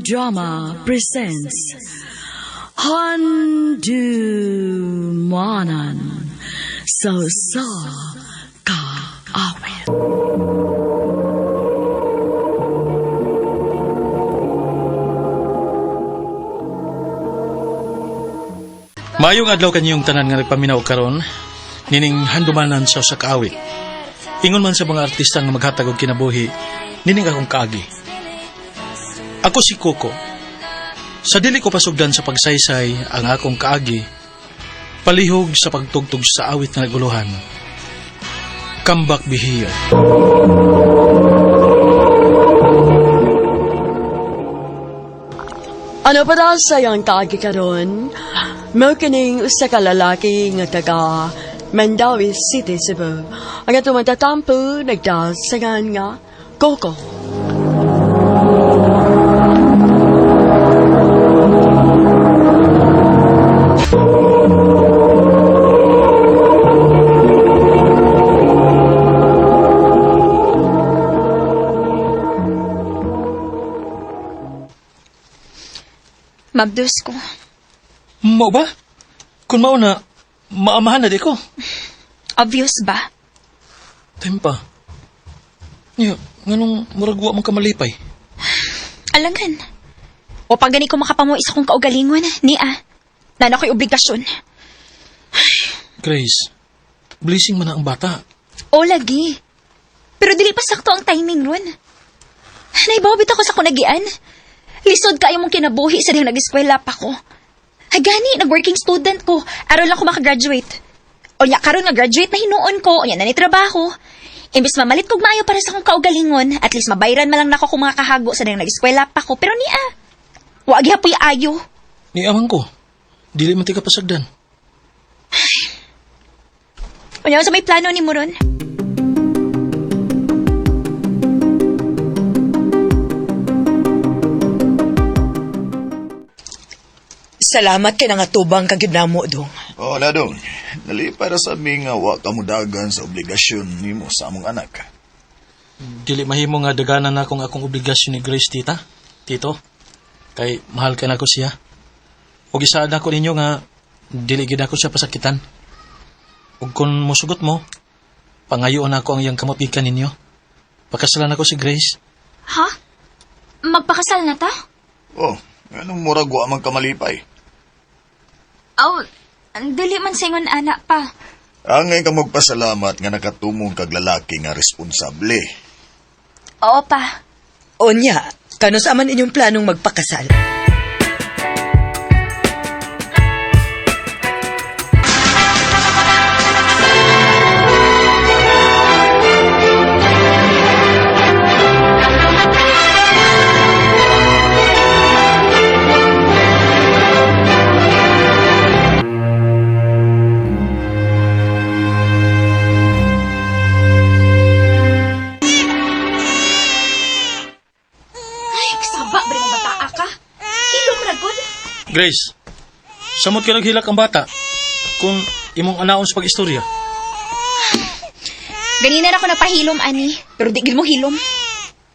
Drama presents Handumanan sa Usa Ka Awit. Maayong adlaw kanyong tanan nga nagpaminaw karon nining handumanan sa usa ka awit. Ingon man sa mga artista nga maghatag og kinabuhi, nining akong kaagi. Ako si Coco. Sa dili ko pasugdan sa pagsaysay ang akong kaagi, palihog sa pagtugtog sa awit nga naguluhan. Comeback be here. Ano pa daw sa iyong kaagi karon? Mao kining usa ka lalaki nga taga Mandawi City, Cebu. Ang atong matatampo nagdasangan nga Coco. Mabdus ko. Mao ba? Kung mao na, maamahan na di ko. Obvious ba? Tempa. Nya, nganong murag wa man ka malipay. Alangan. O pag gani ko makapamuhi sa kong kaugalingon, ni ah. Nana ko'y obligasyon. Grace, blessing man na ang bata. O lagi. Pero dili pa sakto ang timing ron. Naibawbit ako sa kunagian. Lisod kayo mong kinabuhi sa dihang nag-eskwela pa ko. Ay gani, nag-working student ko. Aron lang ko makagraduate. O nya karon nga graduate na hinuon ko, o nya na ni trabaho. Imbis mamalit kog maayo para sa akong kaugalingon, at least mabayran man lang nako kung mga kahago sa dihang nag-eskwela pa ko. Pero niya, wa gihapoy ayo. Ni amang ko. Dili man ti ka pasagdan. Unya sa may plano ni mo ron. Salamat kay nangatubang kag gyud namo dong. Oo na dong. Nalipay ra sa mi nga wa ka modagan sa obligasyon nimo sa among anak. Dili mahimo nga daganan na akong akong obligasyon ni Grace, tita. Tito, kay mahal ka na ko siya. Ug isaad ako ninyo nga dili gid ako siya pasakitan. Ug kung mosugot mo, pangayoon ako ang iyang kamot gikan ninyo. Pakasalan ako si Grace. Ha? Magpakasal na ta? Oh, anong murag wa man ka malipay? Aw, dili man singon anak pa. Angay ka magpasalamat nga nakatumong kag lalaki nga responsable. Oo pa. Onya, kano sa man inyong planong magpakasal? Ay, kasaba, bari mong bataa ka. Hilom ra gud. Grace, samot ka naghilak ang bata kung imong anaon sa pag-istorya. Ganina ra ko napahilom ani, pero di gid mo hilom.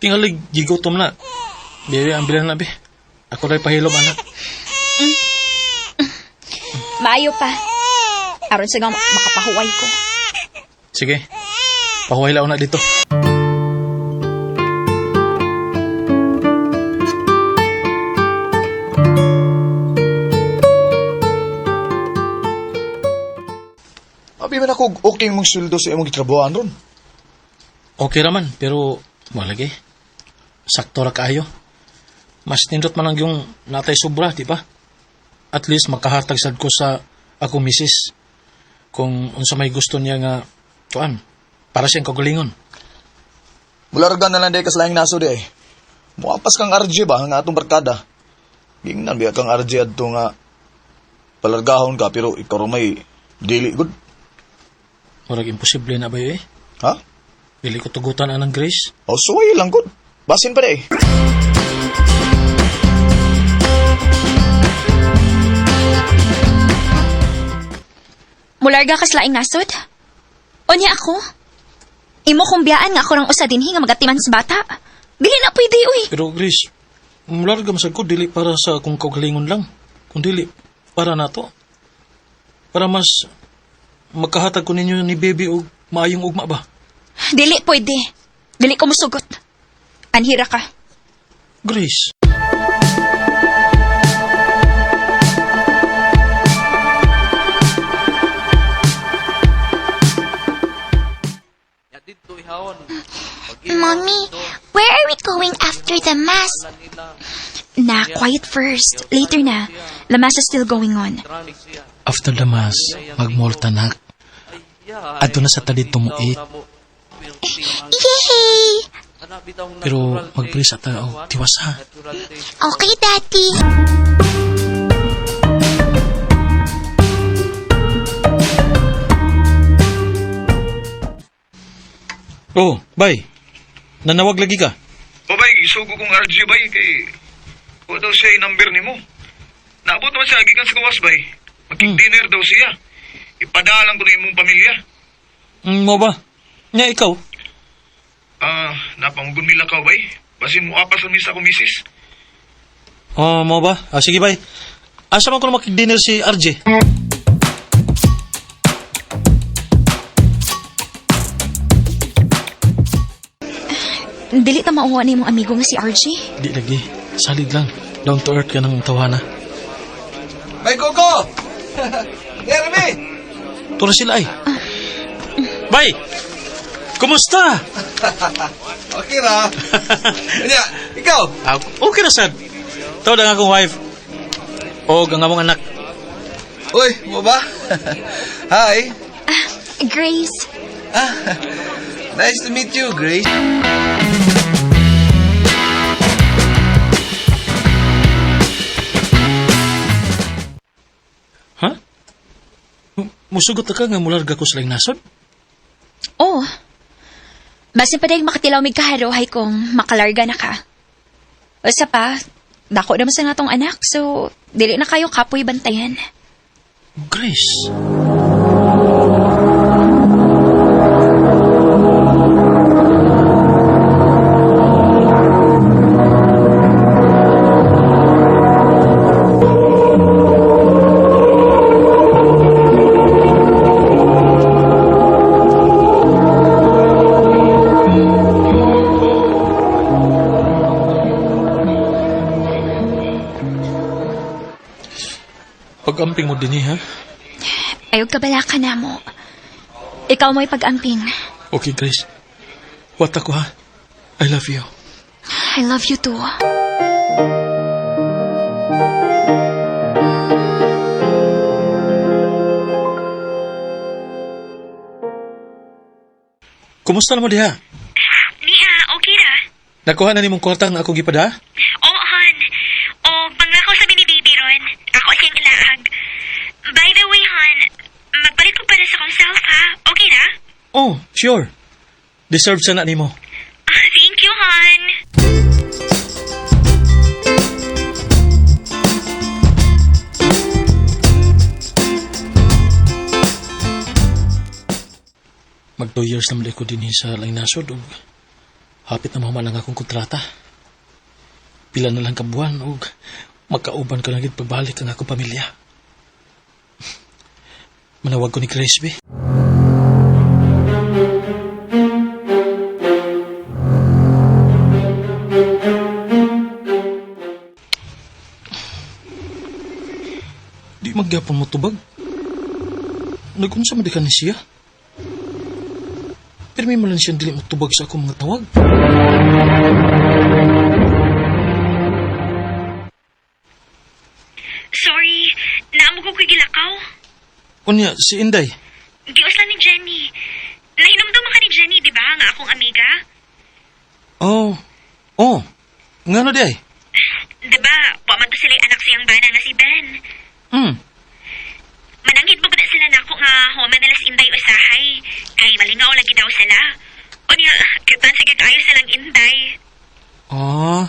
Tingalig, gigutom na. Bibi, ang bilang na, bi. Ako rin pahilom, anak. Maayo pa. Aron sa makapahuway ko. Sige, pahuway laon na dito. Abi man ako og okay mong sweldo sa imong gitrabahoan ron. Okay raman, pero malagi. Sakto ra kaayo. Mas nindot man ang yung natay sobra, di ba? At least makahatag sad ko sa ako misis. Kung unsa may gusto niya nga tuan, para siyang kagalingon. Mularga na lang day kaslaing naso di ay. Muapas kang RJ ba nga atong barkada. Gingnan biya kang RJ adto nga palargahon ka pero ikaw ra may dili gud. Murag imposible na ba yun eh? Ha? Dili ko tugutan anang Grace. O suway lang gud. Basin pa di. Mularga kas laing nasod? Unya ako? Imo kong biyaan nga ako rang usa dinhi nga magatiman sa bata. Dili na pwede uy. Pero Grace, Mularga masag ko, dili para sa akong kaugalingon lang. Kung dili, para nato. Para mas makahatag ko ninyo ni baby og maayong ugma ba? Dili pwede. Dili ko musugot. Anhira ka. Grace. Mommy, where are we going after the mass? Na, quiet first. Later na. The mass is still going on. After the mass, magmolta na. Adto na sa talid tumuit. Yay! Pero magprisa ta og tiwas ha. Okay, Daddy. Oh, bye. Nanawag lagi ka. O bay, gisugo kong RG bay kay wa daw siya number nimo. Naabot naman siya gikan sa gawas bay. Makig-dinner daw siya. Ipadalang ko na imong pamilya. Mo ba? Nya ikaw. Ah, napangugon mila ka bay. Basin mo apas sa akong misis. Oh, mo ba? Ah, sige bay. Asa man ko na makig-dinner si RJ? Dili ta mauwa na imong amigo nga si RJ. Di lagi. Salig lang. Down to earth ka ng tawana. May Coco! Jeremy! Tura sila ay. Bay! Kumusta? Okay ra. Kanya, ikaw? Ah, okay na sad. Tawag ang akong wife. O ang among anak. Uy, mo ba? Hi. Ah, Grace. Ah, nice to meet you, Grace. Ha? Musugot na ka nga mularga ko sa laing nasod? Oh. Basin pa dahil makatilaw mig kaharohay kung makalarga na ka. Usa pa, dako naman sa nga tong anak, so dili na kayo kapoy bantayan. Grace. Pag-amping mo din ha? Ayaw kabala ka na mo. Ikaw mo'y pag-amping. Okay, Grace. What ako ha? I love you. I love you too. Kumusta na mo diha? Niya, okay ra. Nakuha na nimong kwarta nga ako gipada? Oo, hon. O, pangako sa ni baby ron. Ako siyang ilaag. By the way, hon, magbalik ko pala sa kong self, ha? Okay na? Oh, sure. Deserve sana nimo. Ah, thank you, hon. Mag 2 years naman ko din sa laing nasod ug hapit na mahuman ang akong kontrata. Pila na lang ka buwan ug magkauban ko na gid pagbalik ang akong pamilya. Manawag ko ni Grace be. Di magyapon mo tubag. Nagunsa man di ka ni siya. Pero may malan siyang dili motubag sa akong mga tawag. Sorry, naamo ko ko'y gilakaw. Unya, si Inday. Gios lang ni Jenny. Nahinomdum ka ni Jenny, di ba, nga akong amiga? Oh, oh, nga na di ay. Di ba, wa man to sila'y anak siyang bana nga si Ben. Manangit mo ba na sila nako nga human nila si Inday usahay? Kay malingaw lagi daw sila. Unya, kitan sige kaayo silang Inday. Ah.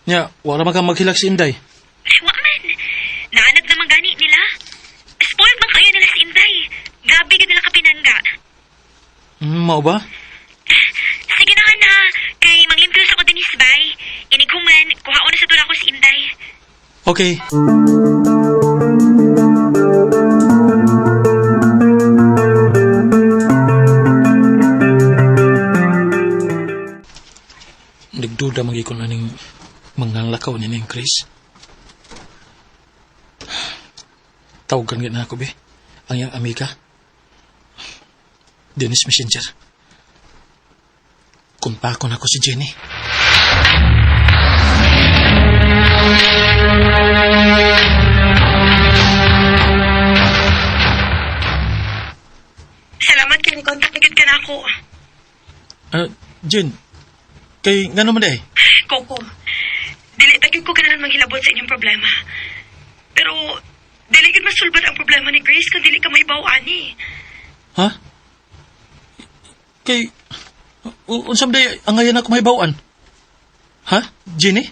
Nya, wala man kang maghilak si Inday. Wa man. Naanad naman gani nila. Spoiled man kayo nila si Inday. Grabe ka nila kapinangga. Mao ba? Sige na na. Kay manglimpyos ako din bay. Inighuman, kuhaon na sa Okay. Nagduda magikon aning mga lakaw ni ning Chris. Tawagan gid na ako be. Ang iyang amiga. Dennis Messenger. Kumpakon ako si Jenny. Salamat kay ni-contact na gid ka na ako. Jen, kay ngano man day? Coco, dili ta gyud ko ganahan manghilabot sa inyong problema. Pero dili gyud masulbad ang problema ni Grace kung dili ka mahibaw ani. Ha? Kay unsam day ang ngayon ako mahibaw-an? Ha? Jenny?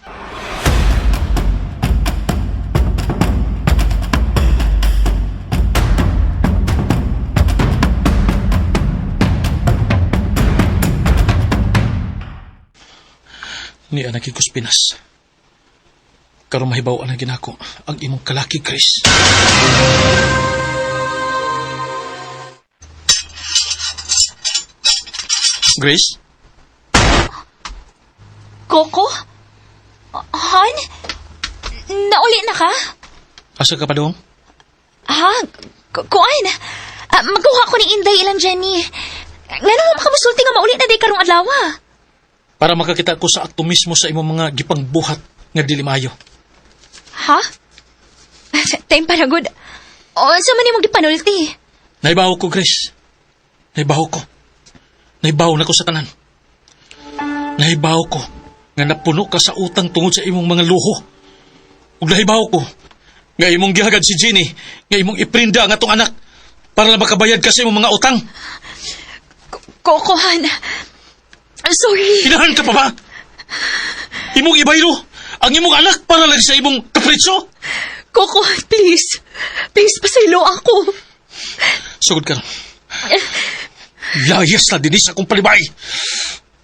Ni anak ko Pinas. Karon mahibaw-an na ginako ang imong kalaki, Chris. Grace? Coco? Han? Nauli na ka? Asa ka pa dong? Ha? Kuan? Magkuha ko ni Inday ilang Jenny. Ngano mo makamusulti nga mauli na day karong adlaw? Para makakita ko sa akto mismo sa imong mga gipangbuhat nga dili maayo. Ha? Time para good. O, sa man imong gipanulti? Naibaw ko, Grace. Naibaw ko. Naibaw na ko sa tanan. Naibaw ko nga napuno ka sa utang tungod sa imong mga luho. Ug nahibaw ko nga imong gihagad si Jenny, nga imong iprinda ang atong anak para lang makabayad ka sa imong mga utang. Coco, Han. Sorry. Hinahan ka pa ba? Imong ibayro ang imong anak para lang sa imong kapritso? Coco, please. Please, pasaylo ako. Sugod ka. Layas na dinhi sa akong palibay.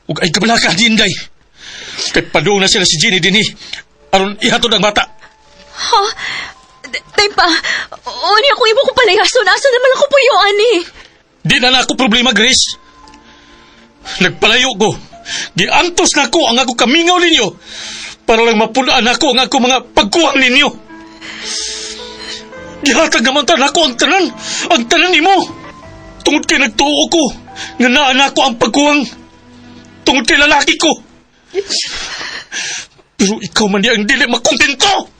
Ug ay kabalaka di Inday. Kay padung na sila si Jenny dinhi. Aron ihatod ang bata. Ha? Time pa. Uni ako imo kong palayason. Asa naman ako puyo, ani? Di na na ako problema, Grace. Nagpalayo ko. Giantos na ko ang ako kamingaw ninyo para lang mapulaan ako ang ako mga pagkuwang ninyo. Gihatag naman ta nako ang tanan, ang tanan nimo. Tungod kay nagtuo ko nga naa nako ang pagkuwang. Tungod kay lalaki ko. Pero ikaw man di ang dili makontento.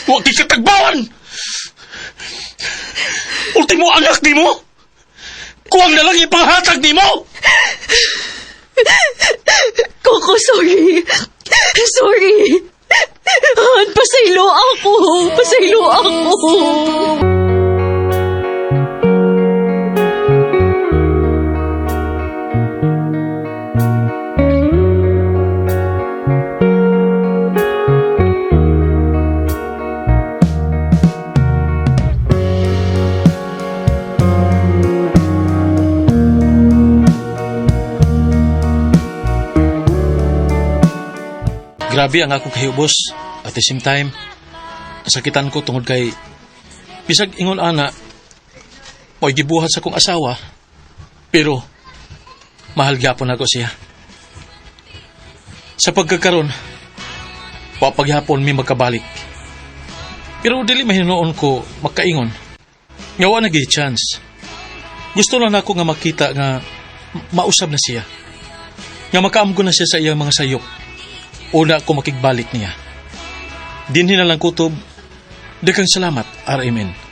Wa kay katagbawan. Ultimo anak nimo. Kuwang na lang ipanghatag nimo. Coco, sorry. Sorry. Han, pasaylo ako. Pasaylo ako. Grabe ang akong kahibos. At the same time, nasakitan ko tungod kay bisag ingon ana, mo'y gibuhat sa akong asawa, pero mahal gyapon ako siya. Sa pagkakaron, wa pagyapon mi magkabalik. Pero dili mahinuon ko makaingon. Nga wa na gyud chance. Gusto lang nako nga makita nga mausab na siya. Nga makaamgo na siya sa iyang mga sayop. Una ko makigbalik niya. Dinhi na lang kutob. Daghang salamat, RMN.